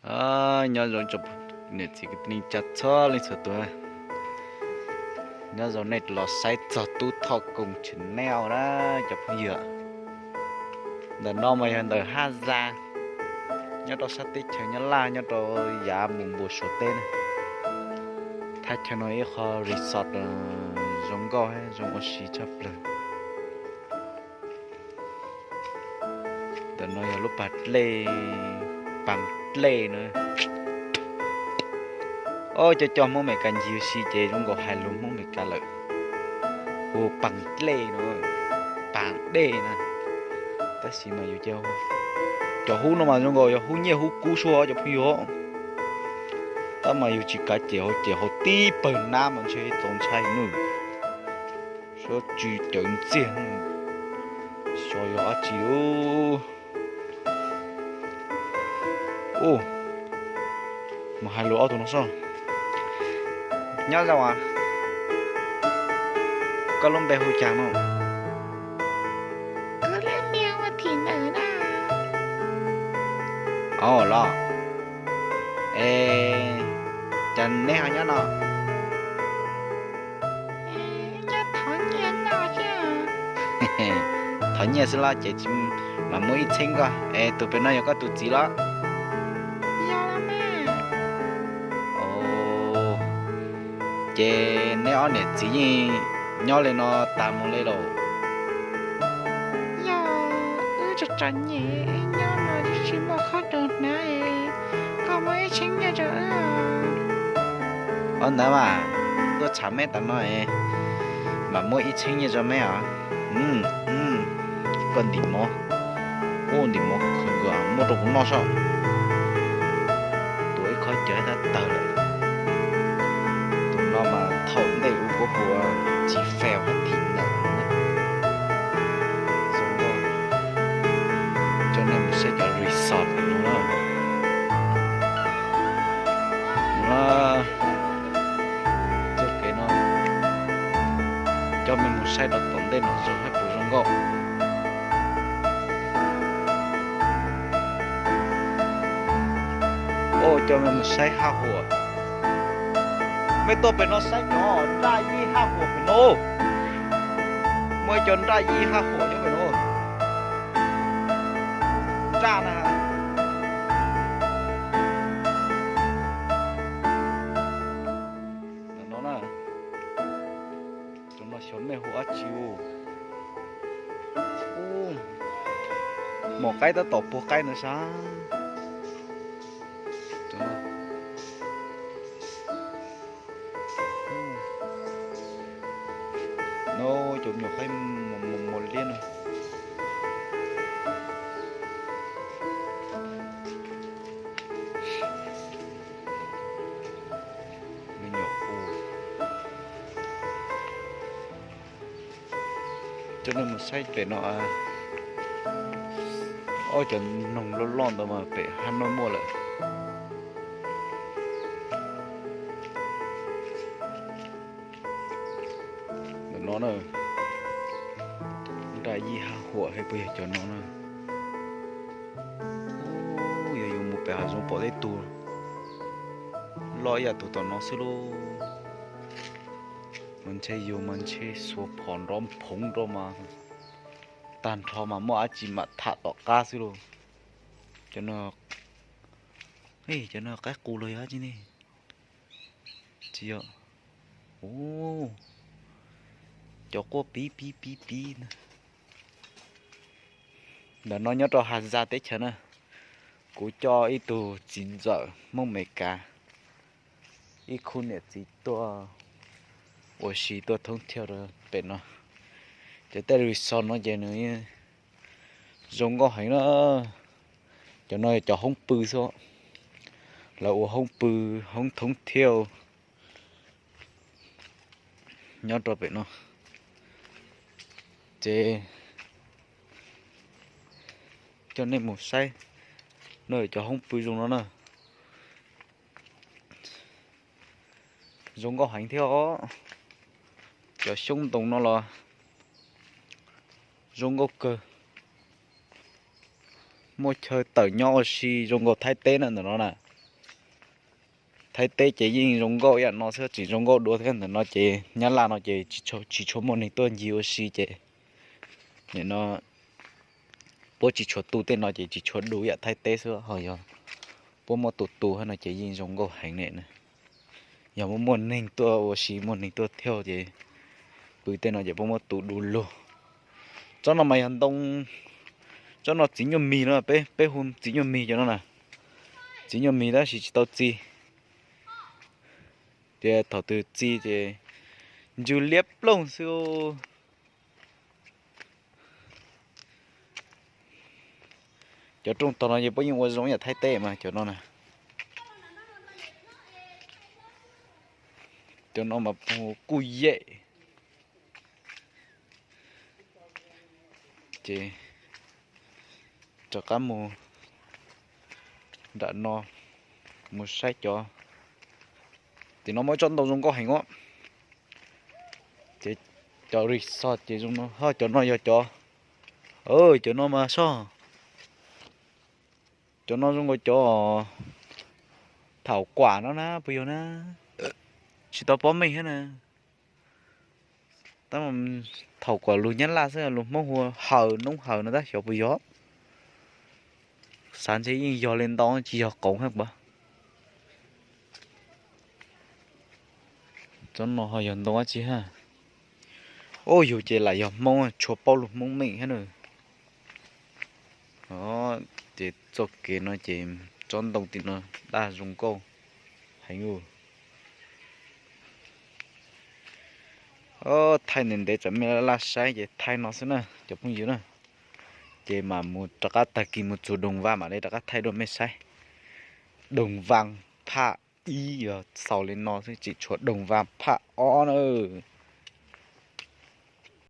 Nyob zoo niam txiv kwv tij neej tsa txhua leej txhua tus. Nyob zoo nej los saib txog Tub Thoj Koom channel na cov phooj ywg. Ntawm no mas yog ntawm Haj Zas, nyob rau sab teb chaws Nyab Laj, nyob rau yav mus npua Suav teb na. Thaj chaw no ib qho resort zoo nkauj, zoo ua si tshaj plaws. Ntawm no yog lub pas dlej, pas dlej na. Ob, cov cov Hmoob Amelikas ncig ua si ces zoo nkaus hais lus Hmoob Amelikas lawm. Hu pas dlej no, pas dlej na. Tab sis mas yus, cov hub no mas zoo nkaus yog hub nyiaj hub kub sua cov phooj ywg. Tab mas yus tsis kav ces hauv ces hauv tib pawg nab mas ntshe txaus ntshai nawb. Suab tsw cawv ntxiag, xyov yog dab tsi. Mus hais lus ob tug no soj. Nyob zoo as, koj lub npe hu cas no? Kuv lub npe hu Thim Ntawm na. Au los, es cas neb ho nyob no? Nyob thov nyiaj no thiab. Thov nyiaj xwb los ces tsis mam muab ib txheeb koj. Es tus pem no yog koj tus txiv los? Yog los mas. Ces neb ob niam txiv yeej nyob li no tas mus li lauj? Yog, wb tseem tseem nyem, wb nyob no tsis muaj qhov rau hnav, koj muab ib txheeb nyiaj rau wb. Ua ntawd mas, tuaj tsham meb tas no es mam muab ib txheeb nyiaj rau meb os. Koj ntim mov, ua ntim mov muab rau kuv noj soj. Tuav ib qho cawv tab tawg lawm. Tus no mas thaum ntej ua kuv hu ua Txiv Feo hab Thim Ntawm no. Zoo nkauj, coj nej mus saib cov resort no na. Txoj kev no, coj mej mus saib rau tom ntej no zoo hab puas zoo nkauj. Coj mej mus saib haj huam. Mej tuaj pem no saib cov nraj yij haj huam pem no. Muaj ib co nraj yij haj huam nyob pem no. Nraj na. No na, tus no xyov mej hu dab tsi. Ub, maum qaib tab tom puag qaib no sab. No, cov maum qaib mos liab no. Me nyuam qus. Coj nej mus saib pem no. Ob cov noog loj loj ntawd mas pem haj no muaj lawm. Ntawm no na, nraj yij haj huam thiab puas yog cov no na. Yog yus mus pem hav zoov pom tej tug loj ib yam tus tom no xwb lauj. Mas ntshe yus mas ntshe xuas phom nrov phoov rau mas tag nrho mas muaj dab tsi mam tham tom qab xwb lauj. Cov no, cov no qaib qus los yog dab tsi ne? Tsis yog. Ub, cov quaj piv piv piv piv na. Ntawm no nyob rau Has Zas teb chaws na. Kuv coj ib tug txiv ntxawm Hmoob Amelikas, ib khub niam txiv tuaj ua si tuaj thoob thiaus rau pem no. Ces tej resort no ces nws zoo nkauj heev na. Cov no yog cov hoob pw xwb, lawv ua hoob pw, hoob thoob thiaus nyob rau pem no. Ces coj nej mus saib, no cov hoob pw zoo no na. Zoo nkauj heev thiab os. Cov xyoob ntoo no los zoo nkauj kawg. Muaj chaw tawm nyob ua si zoo nkaus Thaib teb na ntawm no na. Thaib teb ces yeej zoo nkauj ib yam no xwb, tsis zoo nkauj dua thiab. Ntawm no ces Nyab Laj no ces tsis tshua muaj neeg tuaj ncig ua si ces nim no puab tsis tshua tu tej no ces tsis tshua du ib yam Thaib teb xwb. Ho yog puab muaj tus tu hab no ces yeej zoo nkauj heev ne. Yog muaj muaj neeg tuaj ua si, muaj neeg tuaj thiaj ces pw tej no ces puab muab tu du lug. Tsob no mas yog ntoo, tsob no txiv nyuj mis no, peb hu txiv nyuj mis cov no na. Txiv nyuj mis tab sis tsis tau txi. Ces thaum twg txi ces ntsw liab ploog xwb. Cov rooj tog no ces puab yeej ua zoo yam Thaib teb mas cov no na. Cov no mas kuj yem. Ces rov qab mus nram no mus saib cov, tim no muaj tsob ntoo zoo nkauj heev os. Ces cov resort ces zoo no, ho cov no yog cov, cov no mas soj, cov no zoo nkaus cov thaum kuam no na puas yog na, tsis tau paub meej thiab na. Tab thaum kuam lug Nyab Laj xwb, lug Hmoob hu haws, noob haws no tab xyov puas yog. Xav ntshe yeej yog li ntau tsis yog qoov hab puas. Tsob no ho yog ntoo dab tsi hab? Ub, yug ces lam yog Hmoob, tshua paub lug Hmoob meej hab na. Ces txoj kev no ces tsob ntoo tim no daj zoo nkauj heev. Thaij ntev ntev tsam mej laj saib ces thaij no xwb na cov phooj ywg na. Ces mam mus rov qab tag kis mus txug Doog Vam mam li rov qab thaij dua mej saib. Doog Vam phaj ib yog xaus li no xwb, tseem tshuav Doog Vam phaj ob na.